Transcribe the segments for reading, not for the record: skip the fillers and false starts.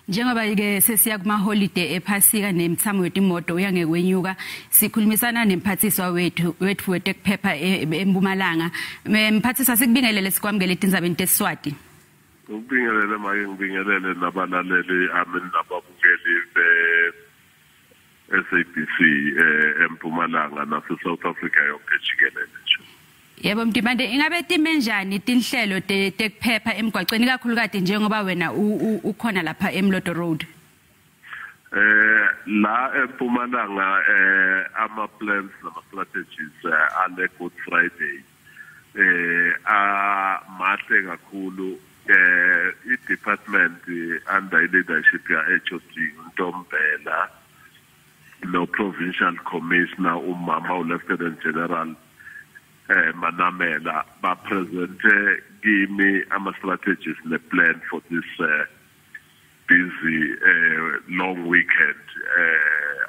Njengoba ke sesiya kuma holiday ephasika nemthamo wetimoto uyangekwenyuka, sikhulumisana nemphathiswa wethu wetekuphepha eMpumalanga. Mphathiswa, sikubingelele, sikwamukele etindzabeni teSiswati. Ukubingelele make, ngibingelele nabalaleli amen nababukeli be SABC eMpumalanga nase South Africa yonke jikelele nje. Yebo Mntimande, ingabe time njani tinhlelo tekuphepha emgwaqweni, kakhulukazi njengoba wena ukhona lapha eMloto Road? La eMpumalanga ama plans nama strategies ale Good Friday a mahle kakhulu. I-department under leadership ya HOD Ntombela no provincial commissioner umama uLieutenant General Manamela ba presente kimi ama strategies ne plan for this busy long weekend.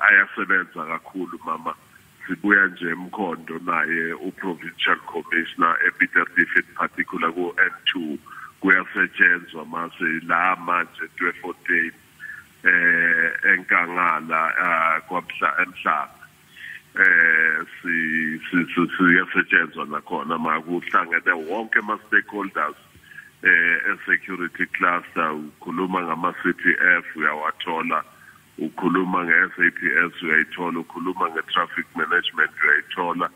Ayasebenza kakhulu mama, sibuya nje emkhondo naye uprovincial commissioner ePieter Retief, in particular ku N2 kuyasetshenzwa mase la manje 2014 enkangala kwamhla emhlaba si siyasetshenzwa nakhona makuhlangene wonke ama stakeholders security cluster. Ukhuluma ngama CPF uyawathola, ukhuluma nge-SAPS uyayithola, ukhuluma nge-traffic management uyayithola,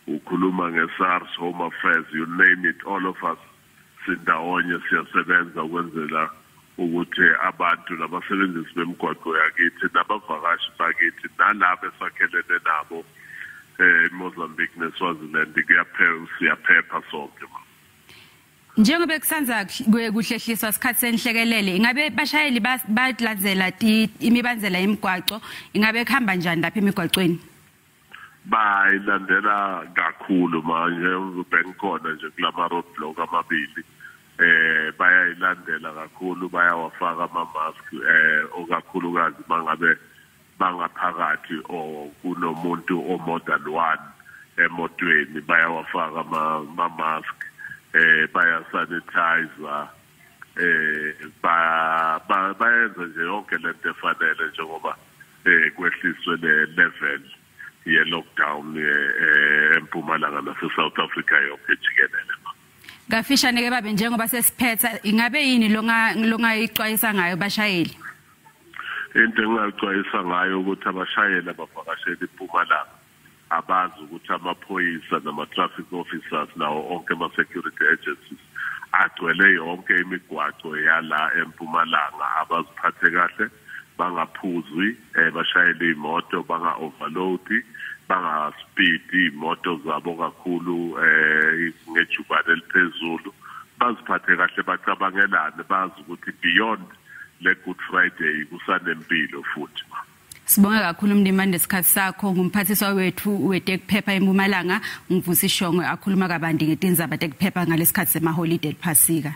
ukhuluma nge-SARS, Home Affairs, you name it, all of us sindawonye siyasebenza ukwenzela ukuthi abantu nabasebenzisi bemigwaqo yakithi nabavakashi bakithi nalabo esakhelene nabo eMozambique neSwaziland kuyaphepha, siyaphepha sonke. Njengoba kusanza kuhlehliswa isikhathi senhlekelele, ingabe bashayeli balandzela imibandzela yemigwaco? Ingabe kuhamba njani lapha emigwacweni? Bayilandela kakhulu manje, bengikhona nje kulama roadblock amabili, bayayilandela kakhulu, bayawafaka ama mask okakhulukazi mangabe bangaphakathi or kunomuntu o more than one emotweni, bayawafaka ama mask, baya sanitizer, bayenza nje yonke lento efanele njengoba kwehliswe le level ye lockdown eMpumalanga nase South Africa yonke jikelele. Kafishane ke babe, njengoba sesiphetha, ingabe yini longayixwayisa ngayo bashayeli? Into engingayixwayisa ngayo ukuthi abashayeli abavakashela iMpumalanga abazi ukuthi amaphoyisa nama-traffic officers nawo onke ama-security agencies agcwele yonke imigwaco yala eMpumalanga, abaziphathe kahle, bangaphuzi bashayele imoto, banga-overload, bangaspeed imoto zabo kakhulu ngejubane eliphezulu, baziphathe kahle, bacabangelane, bazi ukuthi beyond le Good Friday kusanempilo futhi. Sibonga kakhulu Mntimande isikhathi sakho. Ngumphathiswa wethu wetekuphepha eMpumalanga, Mvusi Shongwe, akhuluma kabanti ngetindzaba tekuphepha ngalesikhathi semaholide ephasika.